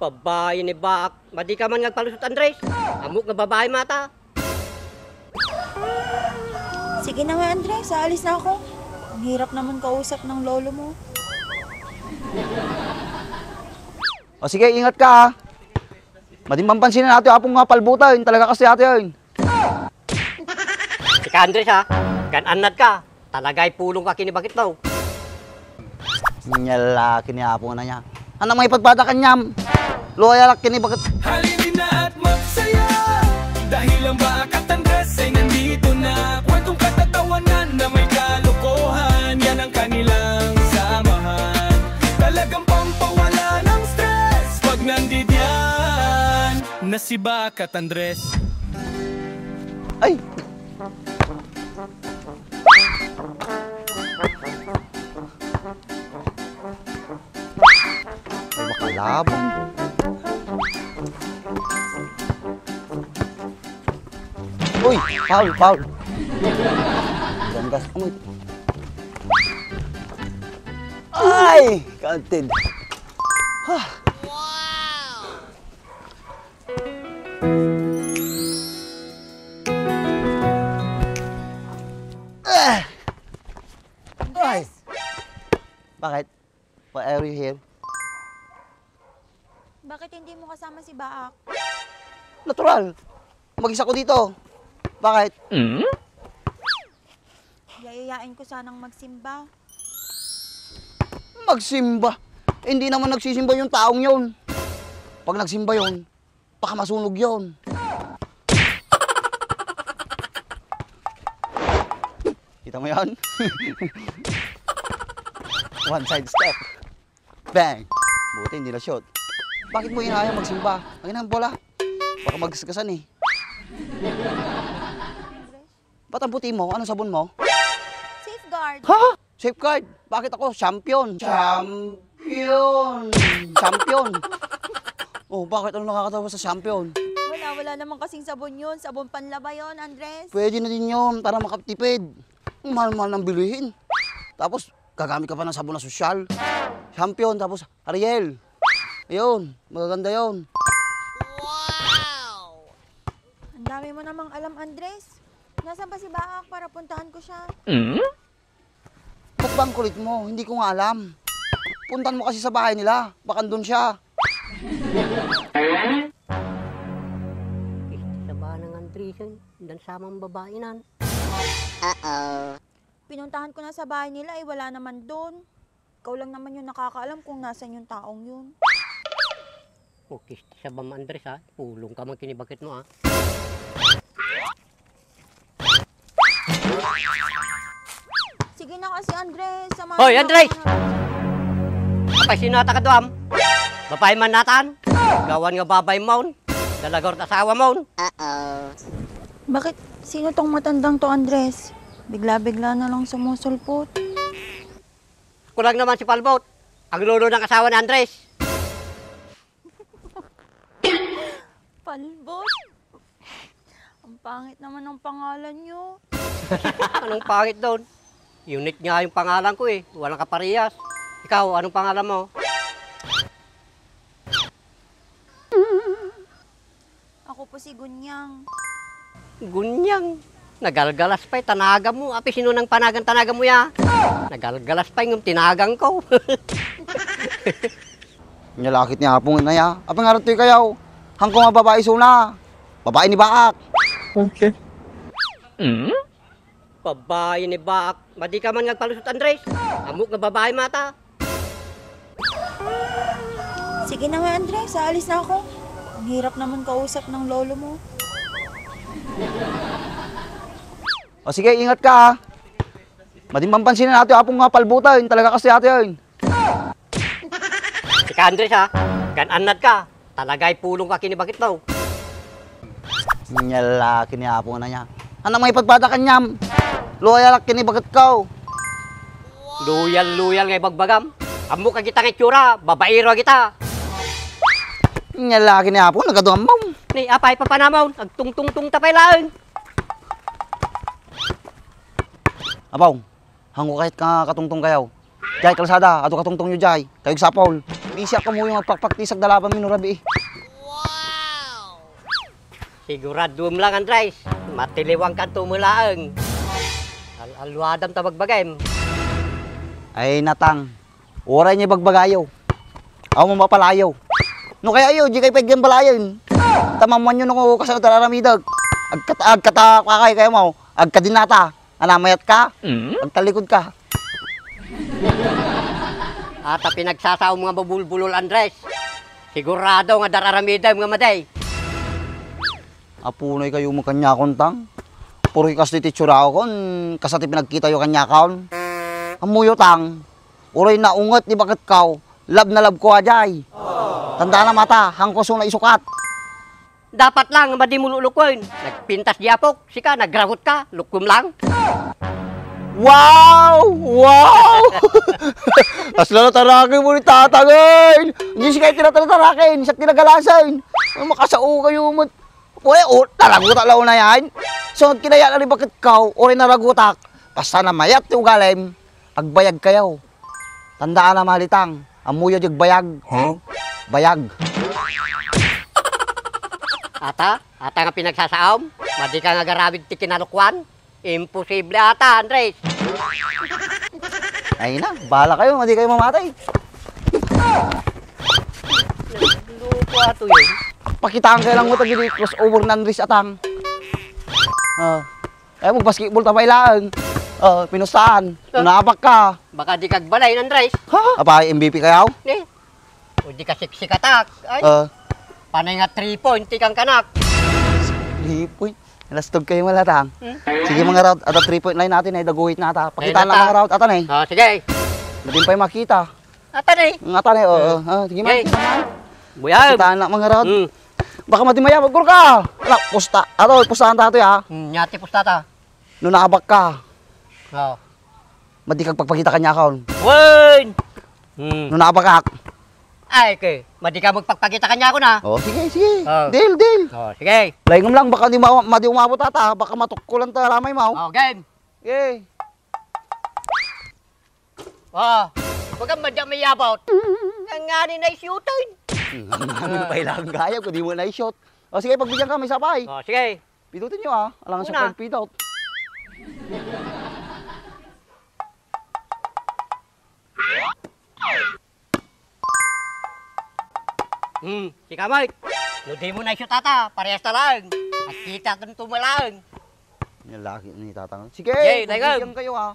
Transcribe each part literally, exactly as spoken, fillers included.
Babae ni Baak. Madi ka man nga agpalusot, Andres. Ammok nga babae mata. Sige na nga, Andres. Aalis na ako. Ang hirap naman kausap ng lolo mo. O sige, ingat ka, ha. Madi man pansinan, atoy apong nga palbutan. Talaga kasi, atoy. Ika, Andres, ha? Gan-annad ka. Talagay pulong ka ken ni baketmo. Nia la ken ni Apo nga ania. Ania nga ipagpadakan niam? Loyalak ken ni baket. Halina at magsaya dahil ang Baak at Andres ay nandito na. Kwentong katatawanan na may kalokohan, yan ang kanilang samahan. Talagang pampawala ng stress pag nandidiyan na si Baak at Andres. Ay! Ay, makalaban. Uy! Foul, foul! Damgas. Uy! Ay! Kanted. Ha! Ah! Ay! Andres! Bakit? Why are you here? Bakit hindi mo kasama si Baak? Natural. Mag-isa ko dito. Bakit? Yayayain ko sanang magsimba. Magsimba? Hindi naman nagsisimba yung taong yon. Pag nagsimba yon, baka masunog yon. Kita mo yon? One side step. Bang! Buti hindi na-shoot. Bakit mo hinahayang magsimba? Ang inang bola. Baka magasgasan eh. Ba't ang puti mo? Anong sabon mo? Safeguard. Ha? Safeguard? Bakit ako? Champion. Champion. Champion. Oh, bakit? Ano nakakatawa sa champion? Wala, wala naman kasing sabon yun. Sabon panlaba yun, Andres. Pwede na din yun para makatipid. Ang mahal-mahal ng bilihin. Tapos, gagamit ka pa ng sabon na sosyal. Champion, tapos Ariel. Ayun, magaganda yun. Ang dami mo namang alam, Andres. Nasaan ba si Baak para puntahan ko siya? Ba't ba ang kulit mo? Hindi ko nga alam. Puntahan mo kasi sa bahay nila. Baka andun siya. Isti sa ba ng Andresen? Dan samang babae nan. Pinuntahan ko na sa bahay nila, eh, wala naman dun. Ikaw lang naman yung nakakaalam kung nasan yung taong yun. O, kisti sa bam, Andres, ha? Pulong ka man ken ni baketmo, ha? Sige na kasi, Andres. Samahan Hoy, mo Andres! Ako. Apay, sino ata kaduam? Babae man natan? Gawan nga babae maun. Dalaga ket asawa maun. Bakit? Sino tong matandang to, Andres? Bigla-bigla na lang sumusulpot. Ako lang naman si Palbot, ang lolo ng asawa ni Andres. Palbot? Ang pangit naman ng pangalan nyo. Anong pangit doon? Unique nga yung pangalan ko eh. Walang kaparehas. Ikaw, anong pangalan mo? Ako po si Gunyang. Gunyang? Nagalgalas pay tanagan mo. Apay, sino nang panagan-tanagan mo ya? Nagalgalas pay ngem tinagan ko. Nia la ket ni Apo nga ania. Apay ngarud toy kayaw? Haanko nga babae isuna. Babae ni Baak. Okay. Babae ni Baak. Madi ka man nga agpalusot, Andres. Ammok nga babae mata. Sige na nga, Andres. Aalis na ako. Ang hirap naman kausap ng lolo mo. O sige, ingat ka, ha. Madi man pansinan, atoy apong nga palbutan. Talaga kasi, atoy. Ika, Andres, ha? Gan-annad ka. Talagay pulong ka ken ni baketmo. Nia la ket ni Apo nga ania. Ania nga ipagpadakan niam? Loyalak ken ni baketko. Loyal, loyal nga ibagbagam. Ammok dagita nga itsura, babaero dagita. Nia la ket ni Apo, nagaduam mo. Ni, apay, papanamon, agtungtungtungta pay laeng. Apo, haanko ket nga katungtong kayaw. Diay kalsada, adu katungtongyo diay. Kayo agsapul. Siak kamuyo nga agpakpaktisak da labanmi no rabii. Siguraduem lang, Andres. Matiliwangkanto met laeng. Al-alluadam ta bagbagem. Ay, Natang. Uray nga ibagbagayo. Awan mapalayo. No kayatyo, dikay pay agbalin. Ta maammoanyo no kasano ti ar-aramidek. Agkat-, agkatakakay kayatmo. Agkadinata. Ania, mayat ka? Mm. Agtalikod ka. Ata pinagsasaom nga mabulbulol, Andres. Sigurado nga dar-aramidem nga madi. Apunoy kayo mo kaniakon, Tang. Puro kas ti itsurakon, kasta ti pinagkitayo kaniakon. Ammoyo, Tang. Uray naunget ti baketko, love na love ko a jay. Tandaanam ata, haanko isu nga isukat. Dapat lang, madi mo lulukoen. Nagpintas di apok, sika, nagragot ka, lukom lang. Wow! Wow! Kasla nataraken mo ni Tatang, eh! Di sika ti nataraken, siak ti nagalasen. Ay, makasao kayo, mat-, Uy, o, naragutak la unay. So, kinaya na ni baketko, uray naragutak. Basta namayat ti ugalim, agbayag kayo. Tandaanam a, Tang, ammoyo diay agbayag. Huh? Bayag. Ata? Ata nga pinagsasaom? Madi ka nga agaramid ti kinalukoan? Imposible ata, Andres. Ay na, bahala kayo, madi kayo mamatay. Loko ato yun. Pakitaan kayo lang mo tagidi crossover ni Andres, Tang. Oh. Ay, mag-basketball ta pay laeng. Oh, pinustaan. Ah. Nabak ka. Baka di kagbalay, Andres. Ha? Apay, M V P kayo? Ne? O di ka sexy katak. Ay. Ah. Panay nga three point, ti kangkanak. Three point? Nalastog kayo, Tang. Hmm? Sige, mga route. Ata three point line natin, eh. Daguhit na ata. Pakita na, mga route. Ata na, eh. Oh, sige. Madin pay makita. Ata na, eh. Ata na, eh. Oo. Ah, sige, man. Sige. Buyan. Pakita na, mga route. Hmm. Baka madi mayabag ka. Ala, pusta. Ato, pustahan ta to, ha? Hmm, nyati pusta ta. No naabak ka. Oh. Madi kag pagpakita kaniakon. Wen! Hmm. No naabakak. Ay, ke, madi ka magpagpakita kaniakon, ha? Oh, sige, sige. Oh. Deal, deal. Oh, sige. Laingom lang, baka di ma-, madi umabot ata, baka matukkulan ta ramay mo. Oh, game. Okay. Oh, baga madi mayabot. Ngani na i-shootin. Ngani pay lang gayam, kung di mo na i-shoot. Oh, sige, pagbigyan ka, may sapay. Oh, sige. Pidutin nyo, ah. Alangan sa pagpidot. Hmm, sika, Mike. No di mo na-shoot ata, parehas na laeng. Agkita kang tumalaeng. Yung laki ni Tatang. Sige, okay, pagbigyan kayo, ah.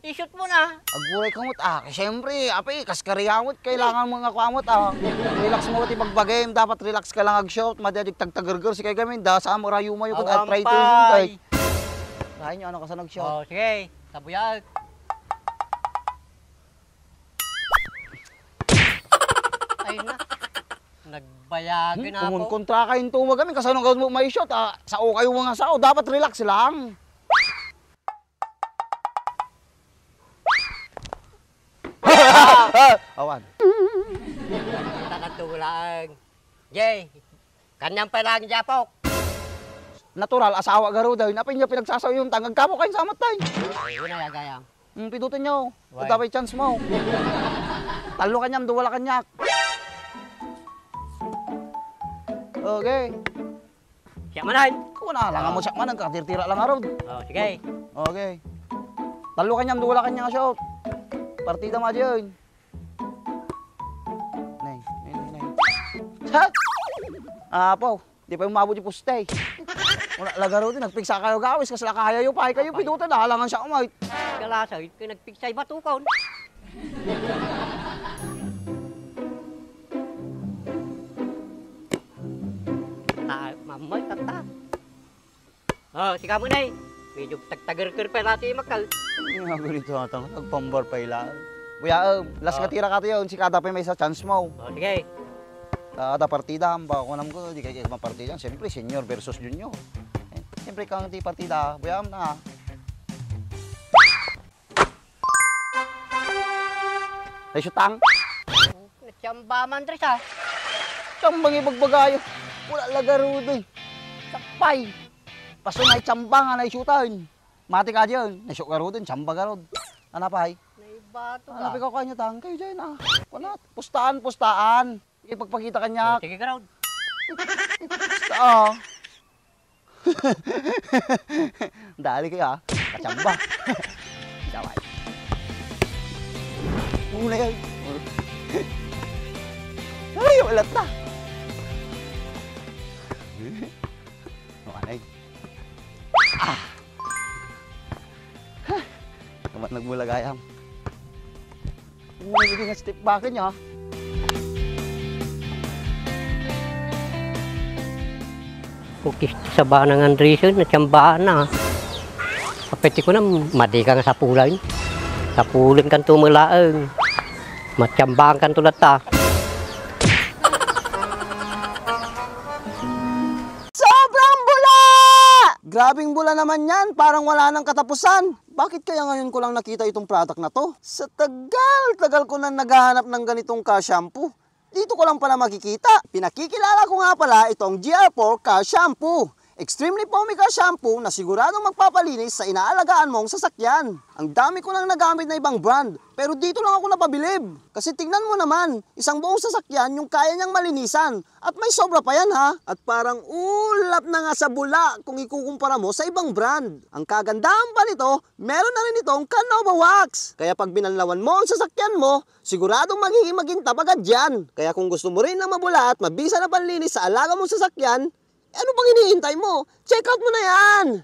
I-shoot mo na. Aguray ka ngot, ah. Siyempre, api, kas kariamot, kailangan mo nga kuamot, ah. Relax mo ti bagbagem, dapat relax ka lang ag-shoot, madi adik tagtagerger, si kay gamin, da, sa mo rayo mayo, kag arthritis mo, kay. Lain nyo, ano ka sa nag-shoot? Oh, sige, sabuyag. Ay na, nagbayagan na ako. Kumun kontra kayo yung tumag kami, kasano gawin mo may shoot, ah, sao kayo mga sao, dapat relax lang. Awan. Kita na tulang. Jay, kanyang pala ang japok. Natural, asawa garo daw. Napin niya pinagsasaw yung tangag kamo kayo sa amat tayo. Ay, yun ay agayam. Hmm, pidutin niyo. Why? Ito dapat chance mo. Talo kanyam, duwala kanyak. Okay. Siya manan. Kung na, langan mo siya manan, katirtira lang arod. Oh, sige. Okay. Talo kanyam, duwala kanya nga shot. Partida mo dyan. Nay, nay, nay, nay. Ha? Apo, di pa umabot yung poste. Wala lagaro din, nagpigsa kayo gawis, kasi lakahayayo pa, kayo pidutan, halangan siya umay. Galasay, kaya nagpigsay batukon. Ta-, mamay, tata. Oh, sika mo, Nay. Medyo tagtagerker pa natin yung makal. Ano nga ganito ata? Nagpambar pa ila. Kuya, um, last nga tira ka to yun. Sikada pa may isa chance mo. Oh, sige. Ah, ada partida, ang bako ko, di kayo mapartida. Siyempre, senior versus junior. Eh, siyempre, kang di partida, kuya, um, na. Ay, sutang. Natsamba man, Dres, ah. Tsambang ibagbagayo. Wala lagarudoy. Sapay. Paso na itsamba nga na isutan. Mati ka diyan. Naisyo garuden, tsamba garud. Ano pa, ay? Naibato ka. Ano pa ikaw kanya tangkay diyan, ah? Kunat, pustaan, pustaan. Sige, pagpakita kanya. Sige, garud. Pusta, ah. Dali kayo, ah. Kachamba. Daway. Muna yan. Ay, wala ta. Wala na eh. Ah! Kamat nagmula gayam. Hindi nga step back niya. Kukis ti sabana nga Andresen, natsambaan na. Apay ti kunam, madi ka nga sapulan. Sapulan kanto malaeng. Matsambaan kanto latta. Sobrang bula! Grabing bula naman yan, parang wala nang katapusan. Bakit kaya ngayon ko lang nakita itong product na to? Sa tagal-tagal ko na naghahanap ng ganitong ka-shampoo. Dito ko lang pala makikita. Pinakikilala ko nga pala itong G R four ka-shampoo. Extremely foamy ka-shampoo na siguradong magpapalinis sa inaalagaan mong sasakyan. Ang dami ko nang nagamit na ibang brand, pero dito lang ako napabilib. Kasi tingnan mo naman, isang buong sasakyan yung kaya niyang malinisan. At may sobra pa yan ha. At parang ulap na nga sa bula kung ikukumpara mo sa ibang brand. Ang kagandahan pa nito, meron na rin itong Canova Wax. Kaya pag binanlawan mo ang sasakyan mo, siguradong magiging makintab agad yan. Kaya kung gusto mo rin ng mabula at mabisa na panlinis sa alaga mong sasakyan, eh, ano pang hinihintay mo? Check out mo na yan!